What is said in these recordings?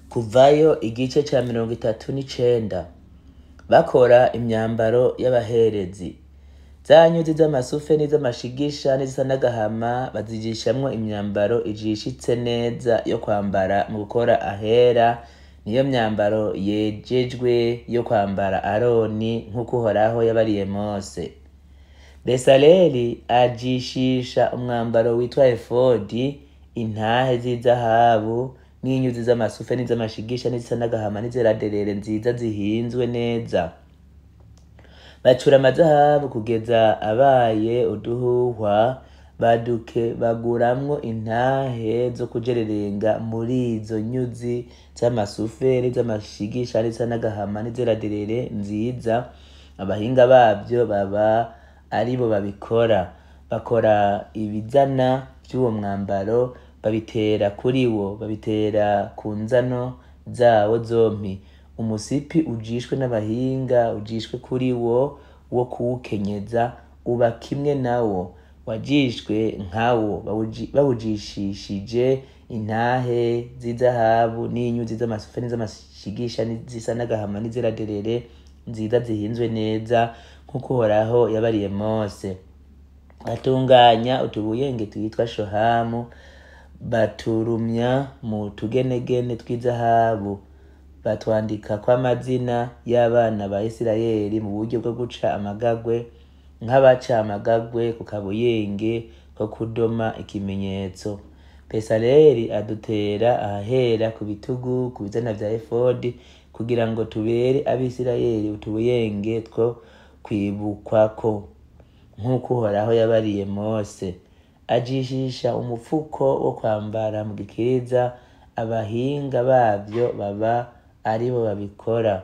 Kuvayo igice ca 39. Bakora imyambaro y'abaherezi. Za nyuzi z'amasufe n'iz'amashigisha n'izisa n'agahama bazijishamwo imyambaro ijishitse neza yo kwambara mu gukora ahera, niyo myambaro yejejwe yo kwambara Aroni nk'uko Uhoraho yabariye Mose. Besaleli ajishisha umwambaro witwa efodi, intahe z'izahabu n'inyuzi z'amasufe n'iz'amashigisha n'izisa n'agahama n'izeraderere nziza zihinzwe neza. Bacura amazahabu kugeza abaye uduhuhwa, baduke baguramwo intahe zo kujererenga muri izo nyuzi z'amasufe n'iz'amashigisha n'izisa n'agahama n'izeraderere nziza. Abahinga bavyo baba aribo babikora. Bakora ibizana vy'uwo mwambaro, babitera kuri wo, babitera ku nzano zawo zompi. Umusipi ujishwe n'abahinga ujishwe kuri wo wo kuwukenyeza uba kimwe nawo, wajishwe nkawo, bawujishishije intahe z'izahabu n'inyuzi z'amasufe n'iz'amashigisha n'izisa n'agahama n'izeraderere nziza zihinzwe neza, nk'uko Uhoraho yabariye Mose. Batunganya utubuyenge twitwa shohamu, baturumya mu tugenegene tw'izahabu, batwandikako amazina y'abana ba Isirayeli mu buryo bwo guca amagagwe, nk'abaca amagagwe ku kabuyenge ko kudoma ikimenyetso. Besaleli adutera ahahera ku bitugu ku bizana vya efodi, kugira ngo tubere Abisirayeli utubuyenge two kwibukwako, nk'uko Uhoraho yabariye Mose. Ajishisha umufuko wo kwambara mu gikiriza, abahinga bavyo baba aribo babikora,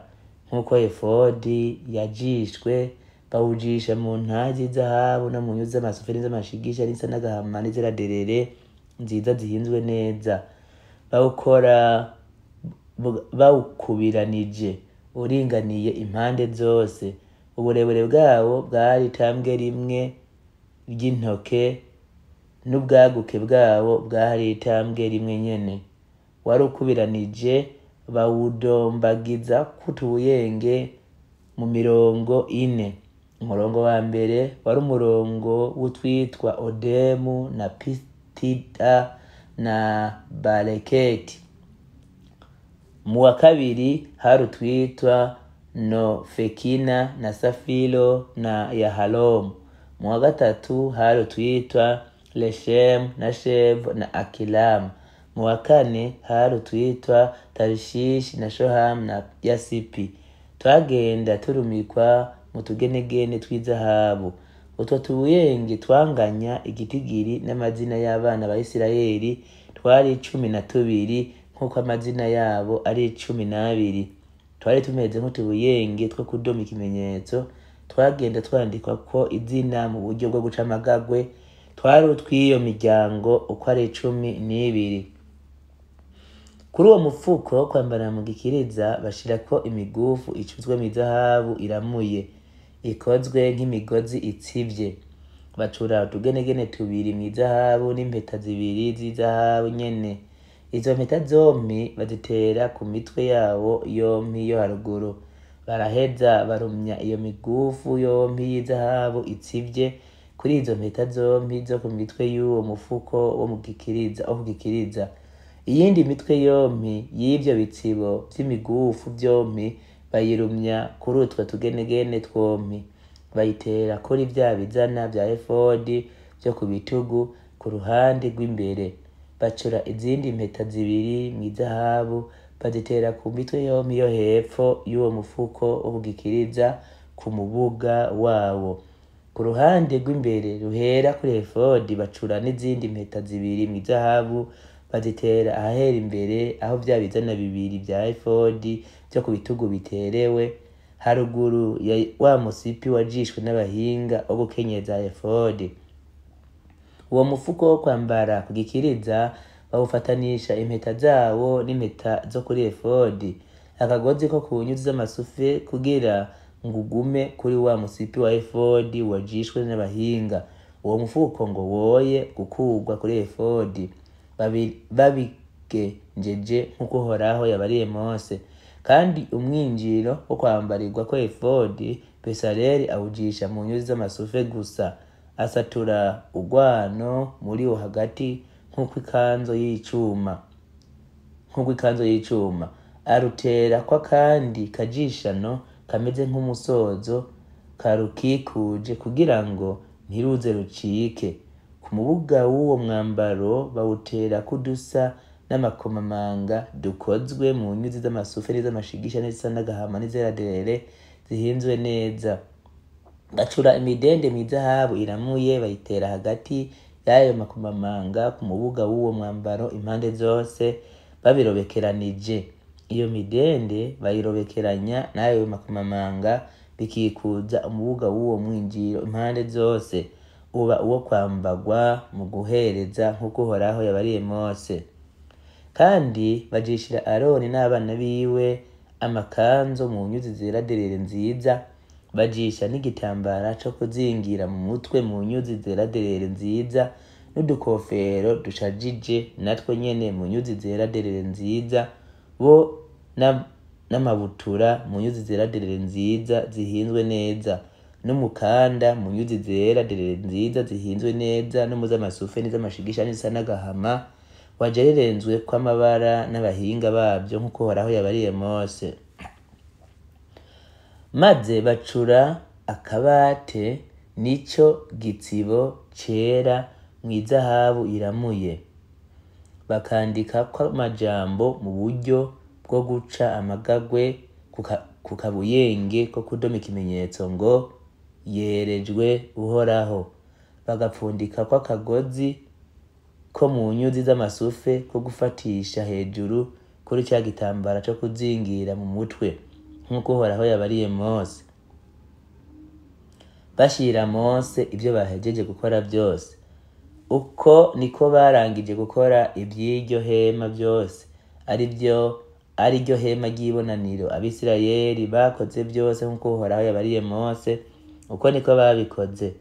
nk'uko efodi yajishwe, bawujisha mu ntahe z'izahabu no mu nyuzi z'amasufe n'iz'amashigisha n'izisa n'agahama n'izeraderere nziza zihinzwe neza. Bawukora bawukubiranije, uringaniye impande zose. Uburebure bwawo bwari itambwe rimwe ry'intoke, n'ubwaguke bwawo bwari itambwe rimwe nyene. Wari ukubiranije, bawudombagiza k'utubuyenge mu mirongo ine. Umurongo wa mbere wari umurongo w'utwitwa odemu na pitida na bareketi. Mu wa kabiri hari utwitwa nofekina na safiro na yahalomu. Mu wa gatatu hari utwitwa leshemu na shevu na akilamu. Mu wa kane hari utwitwa tarishishi na shohamu na yasipi. Twagenda turumikwa mu tugenegene tw'izahabu. Utwo tubuyenge twanganya igitigiri n'amazina y'abana ba Isirayeli, twari 12 nk'uko amazina yabo ari 12. Twari tumeze nk'utubuyenge two kudoma ikimenyetso, twagenda twandikwako izina mu buryo bwo guca amagagwe, twari utw'iyo miryango uko ari 12. Kuri uwo mufuko wo kwambara mu gikiriza bashirako imigufu icuzwe mw'izahabu iramuye, ikozwe nk'imigozi itsivye. Bacura utugenegene tubiri mw'izahabu n'impeta zibiri z'izahabu nyene. Izo mpeta zompi bazitera ku mitwe yawo yompi yo haruguru. Baraheza barumya iyo migufu yompi y'izahabu itsivye kuri izo mpeta zompi zo ku mitwe y'uwo mufuko wo mu gikiriza, wo ku gikiriza. Iyindi mitwe yompi y'ivyo bitsibo vy'imigufu vyompi bayirumya kuri utwo tugenegene twompi, bayitera kuri vya bizana vya efodi vyo ku bitugu ku ruhande rw'imbere. Bacura izindi mpeta zibiri mw'izahabu, bazitera ku mitwe yompi yo hepfo y'uwo mufuko wo ku gikiriza ku mubuga wawo. Ku ruhande rw'imbere ruhera kuri efodi bacura n'izindi mpeta zibiri mw'izahabu, bazitera ahahera imbere aho vya bizana bibiri vya efodi vyo ku bitugu biterewe, haruguru ya wa musipi wajishwe n'abahinga wo gukenyeza efodi. Uwo mufuko wo kwambara ku gikiriza bawufatanisha impeta zawo n'impeta zo kuri efodi, akagozi ko ku nyuzi z'amasufe kugira ngo ugume kuri wa musipi wa efodi wajishwe n'abahinga. Uwo mufuko ngo woye gukurwa kuri efodi. Njeje nk'uko Uhoraho yabariye Mose. Kandi umwinjiro wo kwambarirwa ko efodi, Besaleli awujisha mu nyuzi z'amasufe gusa, asatura urwano muri wo hagati nk'uko ikanzo y'icuma, nk'uko ikanzo y'icuma, arutera ko akandi kajishano kameze nk'umusozo karukikuje, kugira ngo ntiruze rucike. Ku mubuga w'uwo mwambaro bawuterako udusa n'amakomamanga dukozwe mu nyuzi z'amasufe n'iz'amashigisha n'izisa n'agahama n'izeraderere zihinzwe neza. Bacura imidende mw'izahabu iramuye, bayitera hagati y'ayo makomamanga ku mubuga w'uwo mwambaro impande zose, babirobekeranije. Iyo midende bayirobekeranya n'ayo makomamanga, bikikuza umubuga w'uwo mwinjiro impande zose, uba uwo kwambagwa mu guhereza nk'uko Uhoraho yabariye Mose. Kandi bajishira Aroni n'abana biwe amakanzu mu nyuzi zera derere nziza, bajisha n'igitambara co kuzingira mu mutwe mu nyuzi zera derere nziza, n'udukofero dushajije natwo nyene mu nyuzi zera derere nziza, bo n'amabutura mu nyuzi zera derere nziza zihinzwe neza, n'umukanda mu nyuzi zera derere nziza zihinzwe neza, no mu z'amasufe n'iz'amashigisha n'izisa n'agahama, wajererenzwe kw'amabara n'abahinga babyo nk'uko Uhoraho yabariye Mose. Maze bacura akabate, nico gitsibo cera mw'izahabu iramuye, bakandikako amajambo mu buryo bwo guca amagagwe ku kabuyenge ko kudoma ikimenyetso ngo yerejwe Uhoraho, bagapfundikako akagozi ko mu nyuzi z'amasufe ko gufatisha hejuru kuri ca gitambara co kuzingira mu mutwe, nk'uko Uhoraho yabariye Mose. Bashira Mose ivyo bahejeje gukora vyose. Uko niko barangije gukora ivy'iryo hema vyose, ariryo hema ry'ibonaniro. Abisirayeli bakoze vyose nk'uko Uhoraho yabariye Mose, uko niko babikoze.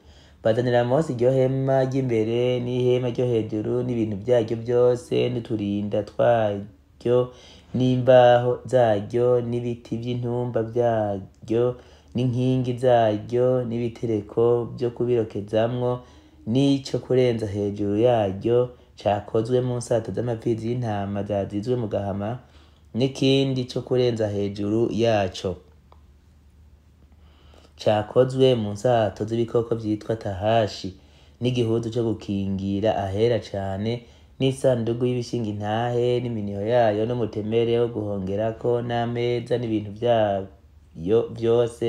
Bazanira Mose iryo hema ry'imbere n'ihema ryo hejuru n'ibintu vyaryo vyose, n'uturinda twaryo n'imbaho zaryo n'ibiti vy'intumba vyaryo n'inkingi zaryo n'ibitereko vyo kubirokezamwo, n'ico kurenza hejuru yaryo cakozwe mu nsato z'amapfizi y'intama zazizwe mu gahama, n'ikindi co kurenza hejuru yaco cakozwe mu nsato z'ibikoko vyitwa tahashi, n'igihuzu co gukingira ahera cane, n'isandugu y'ibishinga intahe n'iminiho yayo, n'umutemere wo guhongerako, n'ameza n'ibintu vyayo vyose,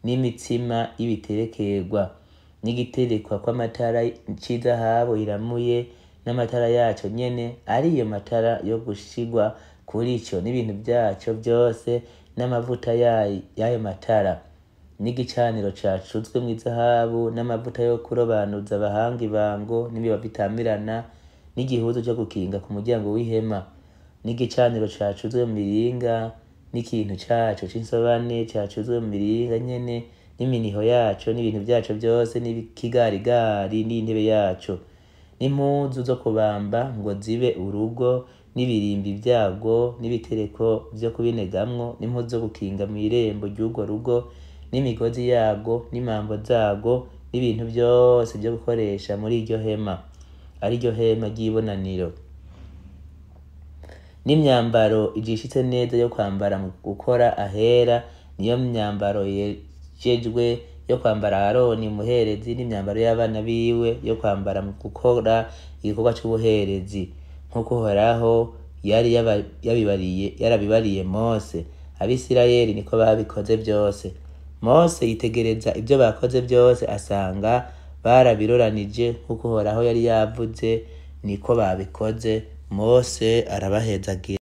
n'imitsima y'ibiterekerwa, n'igiterekwa kw'amatara c'izahabu iramuye, n'amatara yaco nyene, ariyo matara yo gushigwa kuri ico, n'ibintu vyaco vyose, n'amavuta y'ayo matara, n'igicaniro cacuzwe mw'izahabu, n'amavuta yo kurobanuza abahanga ibango, n'ibibabi bitamirana, n'igihuzu co gukinga ku muryango w'ihema, n'igicaniro cacuzwe mu miringa, n'ikintu caco c'insobane cacuzwe mu miringa nyene, n'iminiho yaco n'ibintu vyaco vyose, n'ikigarigari n'intebe yaco, n'impuzu zo kubamba ngo zibe urugo, n'ibirimbi vyarwo, n'ibitereko vyo kubinegamwo, n'impuzu zo gukinga mw'irembo ry'urwo rugo, n'imigozi yarwo, n'imambo zarwo, n'ibintu vyose vyo gukoresha muri iryo hema, ariryo hema ry'ibonaniro, n'imyambaro ijishitse neza yo kwambara mu gukora ahera, niyo myambaro yejejwe yo kwambara Aroni umuherezi, n'imyambaro y'abana biwe yo kwambara mu gukora igikorwa c'ubuherezi, nk'uko Uhoraho yari yarabibariye Mose. Abisirayeli niko babikoze vyose. Mose yitegereza ivyo bakoze vyose, asanga barabiroranije nk'uko Uhoraho yari yavuze, niko babikoze. Mose arabahezagira.